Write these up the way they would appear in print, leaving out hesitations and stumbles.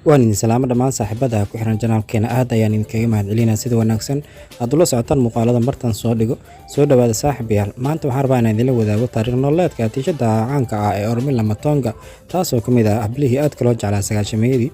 Waan idin salaamo dhammaan saaxiibada ku xiran channelkeena. Aad ayaan idinkaga mahadcelinaa sida wanaagsan aad ula socotaan muuqaalada martan soo dhigo. Soo dhawaada, saaxiibayaal. Maanta waxaan rabaa inaan idinla wadaago taariikh nololeedka atiishada caanka ah ee Urmila Matondkar, taasoo ka mid ah hablihii aadka loo jeclaa 90-yadii.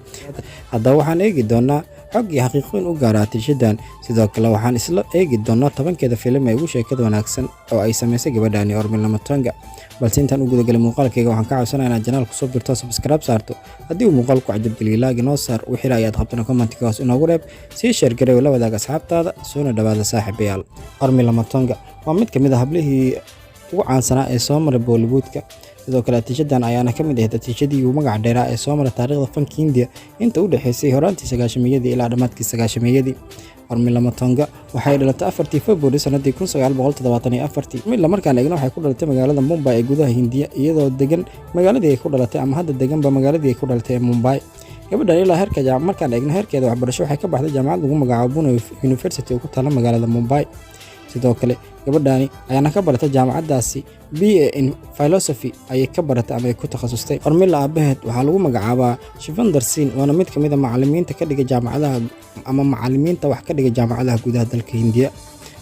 Haddaba waxaan eegi doonaa xog iyo xaqiiqooyin u gaara atiishadan. Sidoo kale waxaan isla eegi doonaa 10-keeda filim ee ugu sheekada wanaagsan oo ay samaysay gabadhani Urmila Matondkar. Balse intaan u gudagalay muuqaalkayga, waxaan ka codsanaya inaad channelka kusoo birto, subscribe saarto. Haddii uu muuqaalku cajabgeliyo, like inoo saar. Wixii ayaad qabtana commentiga hoos inoogu reeb. Sii share garee oo la wadaag asxaabtaada. Soona dhawaada, saaxiibayaal. Urmila Matondkar waa mid ka mid ah hablihii ugu caansanaa ee soo maray Bollywoodka. Sidoo kale atiishadan ayaana ka mid ahayd atiishadii ugu magaca dheeraa ee soo maray taariikhda fanka Hindiya inta u dhexeysay horaantii 90-yadii ilaa dhammaadkii 90-yadii. Urmila Matondkar waxay dhalatay 4-tii February sanadii 1974-tii. Mid markaan eegno, waxay ku dhalatay magaalada Mumbai ee gudaha Hindiya, iyadoo degan magaaladii ay ku dhalatay ama hadda deganba magaaladii ay ku dhalatay ee Mumbai. Gabadhan ilaa heerka markaan eegno heerkeeda waxbarasho, waxay ka baxday jaamacad lagu magacaabo Pune University oo ku taala magaalada Mumbai. Sidoo kale gabadhani ayaana ka baratay jaamacaddaasi BA in philosophy ayay ka baratay ama ay ku takhasustay. Urmila aabaheed waxaa lagu magacaabaa Shivandar Singh, waana mid ka mid a macallimiinta ka dhiga jaamacadaha ama macallimiinta wax ka dhiga jaamacadaha gudaha dalka Hindiya.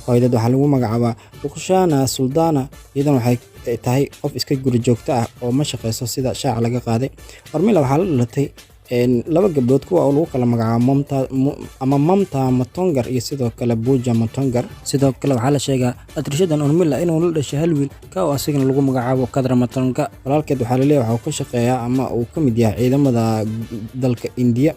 Hooyadeed waxaa lagu magacaabaa Rukhshana Sultana, iyadana waxay tahay qof iska guri joogto ah oo ma shaqeyso, sida shaaca laga qaaday. Urmila waxaa la dhalatay laba gabdhood, kuwa oo lagu kala magacaabo Mamta ama Mamta Matondkar iyo sidoo kale Pooja Matondkar. Sidoo kale waxaa la sheegaa atrishadan Urmila inuu la dhashay hal wiil, ka oo asigana lagu magacaabo Kadra Matondkar. Walaalkeed waxaa laleeyahay waxa uu ka shaqeeyaa ama uu ka mid yahay ciidamada dalka Indiya.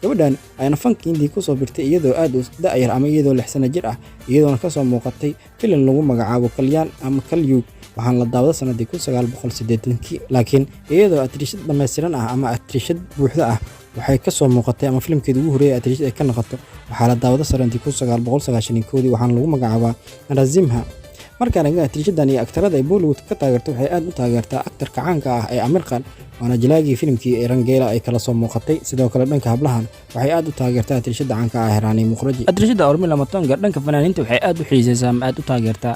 Gabadhan ayaana fanka Hindiya kusoo birtay iyadoo aad u da'yar ama iyadoo 6 sano jir ah, iyadoona kasoo muuqatay filim lagu magacaabo Kalyan ama Kalyug, waxaana la daawada sanadii 1980-kii. Laakiin iyadoo atriishad dhammaystiran ah ama atriishad buuxda ah waxay kasoo muuqatay ama filimkeeda ugu horreeyay atriishad ay ka noqoto waxaa la daawada sanadii 1991-dii, waxaana lagu magacaabaa Narasimha. Markaan eegno atriishadan iyo aktarada ay Bollywood ka taageerto, waxay aad u taageertaa aktarka caanka ah ee Aamir Khan, waana jilaagii filimkii ee Rangeela ay kala soo muuqatay. Sidoo kale dhanka hablahan waxay aad u taageertaa atriishada caanka ah ee Rani Mukhraji. Atriishada Urmila Matondkar dhanka fanaaniinta waxay aad u xiiseysaa ama aad u taageertaa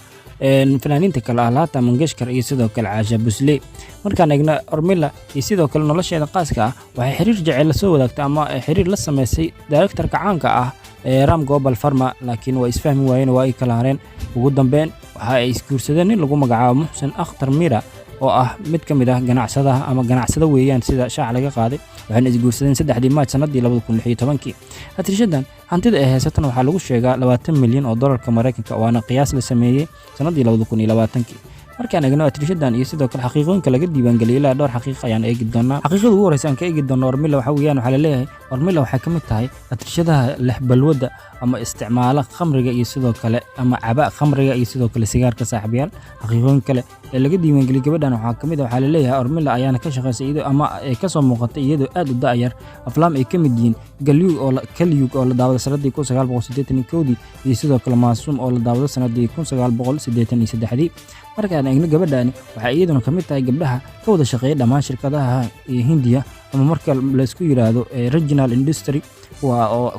fanaaniinta kale ah Lata Mangeshkar iyo sidoo kale Asha Bhosle. Markaan eegno Urmila iyo sidoo kale nolosheeda qaaska ah, waxay xiriir jecel la soo wadaagtay ama xiriir la sameysay directorka caanka ah ee Ram Gopal Varma, laakiin waa isfahmi waayeen, waa ay kala hareen. Ugu dambeyn waxa ay isguursadeen nin lagu magacaabo Muxsin Akhtar Mira, oo ah mid ka mid ah ganacsadaha ama ganacsado weeyaan, sida shaaca laga qaaday. Waxayna isguursadeen 3-dii Maaj sanadii 2016-kii. Atriishadan hantida ay haysatan waxaa lagu sheegaa 20 milyan oo dollarka Maraykanka, waana qiyaas la sameeyey sanadii 2020-kii. Markaan eegno atriishadan iyo sidoo kale xaqiiqooyinka laga diiwaangeliyay, ilaa dhowr xaqiiq ayaan eegi doonaa. Xaqiiqada ugu horeysa aan ka eegi doono Urmila waxa weeyaan, waxaa laleeyahay Urmila waxay ka mid tahay atriishadaha leh balwadda ama isticmaala khamriga iyo sidoo kale ama caba khamriga iyo sidoo kale sigaarka. Saaxiibayaal, xaqiiqooyin kale ee laga diiwaangeliyay gabadhan waxaa ka mid ah, waxaa laleeyahay Urmila ayaana ka shaqeysay iyadoo ama ay kasoo muuqatay iyadoo aad u da'yar aflaam ay ka mid yihiin Galyug oo Kalyug oo la daawaday sanadii 1981-dii iyo sidoo kale Maasuum oo la daawado sanadii 1983-dii. Markaan eegno gabadhani, waxay iyaduna ka mid tahay gabdhaha ka wada shaqeeya dhammaan shirkadaha Hindiya ama marka laysku yiraahdo regional industry, kuwa oo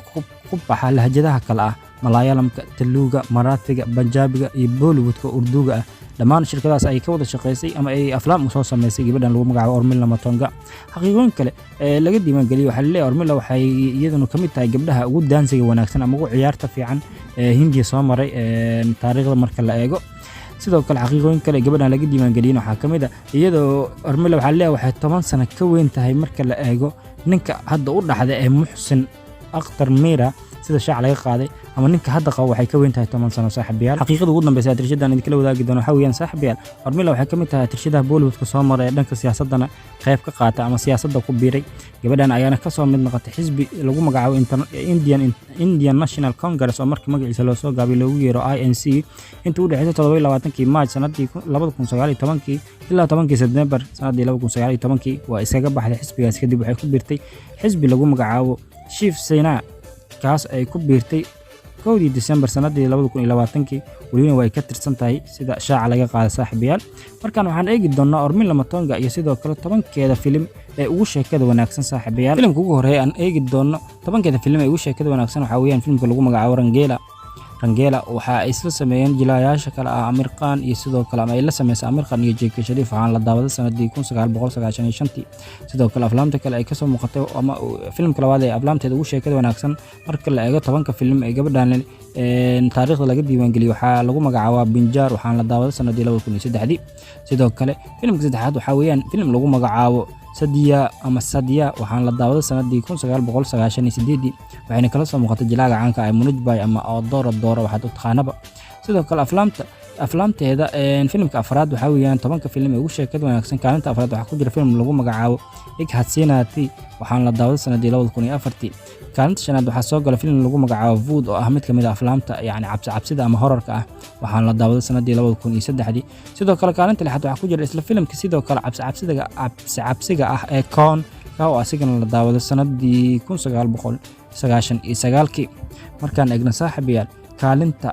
ku baxa lahjadaha kale ah Malayalamka, Teluga, Maraathiga, Banjaabiga iyo Bollywoodka Urduga ah. Dhammaan shirkadahaas ay ka wada shaqeysay ama ay aflaam usoo sameysay gabadhan lagu magacaabo Urmila Matondkar. Xaqiiqooyin kale ee laga diiwaangeliyey, waxaa laleeyahay Urmila waxay iyaduna ka mid tahay gabdhaha ugu daansiga wanaagsan ama ugu ciyaarta fiican ee Hindiya soo maray taariikhda marka la eego. Sidoo kale xaqiiqooyin kale gabadhan laga diiwaangeliyeen waxaa ka mid ah iyadoo Urmila waxaa leeyahay waxay 10 sano ka weyn tahay marka la eego ninka hadda u dhaxda ee Muxsin Akhtar Mira, sida shaac laga qaaday, ama ninka hadda qabo waxay ka weyn tahay 10 sano. Saaxiibayaal, xaqiiqada ugu dambeysa atriishadan idinkala wadaagi doono waxaa weeyaan, saaxiibayaal, Urmila waxay ka mid tahay atriishadaha Bollywoodka soo maray ee dhanka siyaasaddana qayb ka qaata ama siyaasadda ku biiray. Gabadhan ayaana kasoo mid noqotay xisbi lagu magacaabo Indian National Congress, oo markii magaciisa loosoo gaabay loogu yeero INC, intii u dhexeysay 27-kii Maaj sanadii 2019-kii ilaa 10-kii Sebtembar sanadii 2019-kii. Waa iskaga baxday xisbigaas kadib, waxay ku biirtay xisbi lagu magacaabo Shiv Sena, kaas ay ku biirtay 1-dii Disembar sanadii 2020-kii, welina way ka tirsan tahay, sida shaaca laga qaada. Saaxiibayaal, markaan waxaan eegi doonaa Urmila Matondkar iyo sidoo kale 10-keeda filim ee ugu sheekada wanaagsan. Saaxiibayaal, filimka ugu horreeya aan eegi doono 10-keeda filim ee ugu sheekada wanaagsan waxaa weeyaan filimka lagu magacaabo Rangela. Rangela waxa ay isla sameeyeen jilaayaasha kale ah Amir Khan iyo sidoo kale, ama ay la sameysay Amir Khan iyo Jackie Shroff. Waxaana la daawaday sanadii 1995-tii. Sidoo kale aflaamta kale ay kasoo muuqatay, ama filimka labaad ee aflaamteeda ugu sheekada wanaagsan marka la eego 10-ka filim ee gabadhan taariikhda laga diiwaangeliyey, waxaa lagu magacaabaa Pinjar. Waxaana la daawaday sanadii 2003-dii. Sidoo kale filimka saddexaad waxaa weeyaan filim lagu magacaabo Sadiya ama Sadya. Waxaana la daawaday sanadii 1998-dii, waxayna kala soo muuqatay jilaaga caanka ah Manoj Bay ama Doora Doora waxaad u taqaanaba. Sidoo kale aflaamteeda filimka afraad waxaa weeyaan 10-ka filim ee ugu sheekada wanaagsan, kaalinta afraad waxaa ku jira filim lagu magacaabo Ek Hasina Thi. Waxaana la daawaday sanadii 2004-tii. Kaalinta shanaad waxaa soo gala filim lagu magacaabo Bhoot, oo ah mid ka mid ah aflaamta yacni cabsi cabsida ama horarka ah. Waxaana la daawaday sanadii 2003-dii. Sidoo kale kaalinta lixaad waxaa ku jira isla filimka sidoo kale cabsi cabsiga cabsi cabsiga ah ee Kaun, ka oo asigana la daawaday sanadii 1999-kii. Markaan eegno, saaxiibayaal, kaalinta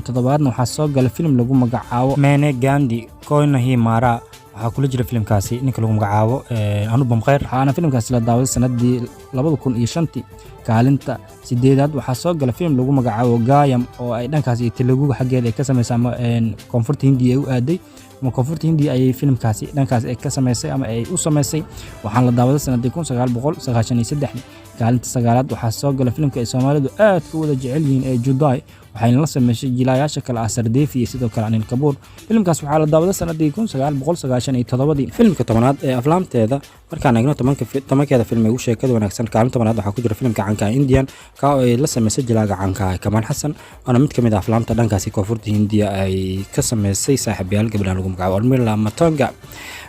toddobaadna waxaa soo gala filim lagu magacaabo Maine Gandhi Koi Nahi Mara. Waxaa kula jira filimkaasi ninka lagu magacaabo Anupam Kher. Waxaana filimkaasi la daawaday sanadii 2005-tii. Kaalinta sideedaad waxaa soo gala filim lagu magacaabo Gaayam, oo ay dhankaas iyo Teluguga xaggeeda ay ka samaysay, ama koonfurta Hindiya ay u aaday, ama koonfurta Hindiya ayay filimkaasi dhankaas ay ka samaysay ama ay u samaysay. Waxaana la daawaday sanadii 1993. Kaalinta sagaalaad waxaa soo gala filimka ay Soomaalidu aadka u wada jecel yihiin ee Judaai. Waxayna la sameysay jilaayaasha kale ah Sridevi iyo sidoo kale Anil Kapoor. Filimkaas waxaa la daawaday sanadii 1997-dii. Filimka 10-aad ee aflaamteeda, markaan eegno 10-keeda film ee ugu sheekada wanaagsan, kaalin 10-aad waxaa ku jira filimka caanka ah Indian, ka oo ay la sameysay jilaaga caanka ah Kamal Xasan, waana mid ka mid ah aflaamta dhankaasi koonfurta Hindiya ay ka sameysay, saaxiibayaal, gabdhahan lagu magacaabo Urmila Matondkar.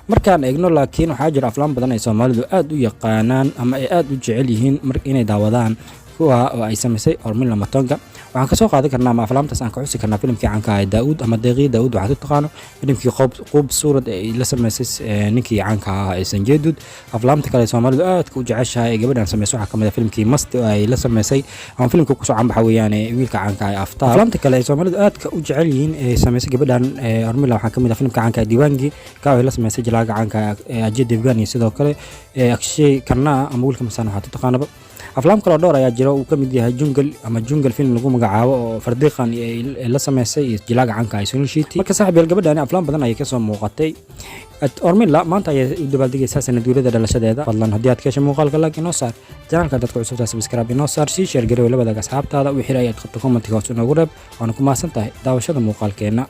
Markaan eegno laakiin, waxaa jira aflaam badan ay Soomaalidu aad u yaqaanaan ama ay aad u jecel yihiin inay daawadaan, kuwa oo ay samaysay Urmila Matondkar. Waxaan kasoo qaadan karnaa ama aflaamtaas aan ka xusi karnaa filimkii caanka ah Daa'uud ama Deeqii Daa'uud waxaad u taqaano, filimkii Quub Suurad ee ay la samaysay ninkii caanka ah ee Sanjay Dutt. Aflaamta kale ee Soomaalidu aadka u jeceshahay ee gabadhan samaysay waxaa kamid ah filimkii Masti oo ay la samaysay, ama filimka kusoo canbaxa weeyaan wiilka caanka ah ee Aftaab. Aflaamta kale ee Soomaalidu aadka u jecel yihiin ee samaysay gabadhan Urmila waxaa kamid ah filimka caanka ah Deewangi, ka oo ay la samaysay jilaaga caanka ah ee Ajay Devgan iyo sidoo kale Akshay Khanna ama wiilka Masaan waxaad u taqaanaba. Aflaam kaloo dhowr ayaa jira, uu ka mid yahay Jungle ama Jungle film lagu magacaabo oo Fardeen Khan la sameysay iyo jilaaga caanka ah Sunil Shetty. Marka, saaxiib yaal, gabadhani aflaam badan ayay kasoo muuqatay. Urmila maanta ayay u dabaaldegaysaa sanadguurada dhalashadeeda. Fadlan haddii aad ka heshay muuqaalka, like inoo saar, channelka dadka cusubtaa subscribe inoo saar, sii share garow la wadaaga asxaabtaada. Wixii ayaad qabto commentiga hoos inoogu reeb. Waana ku mahadsan tahay daawashada muuqaalkeenna.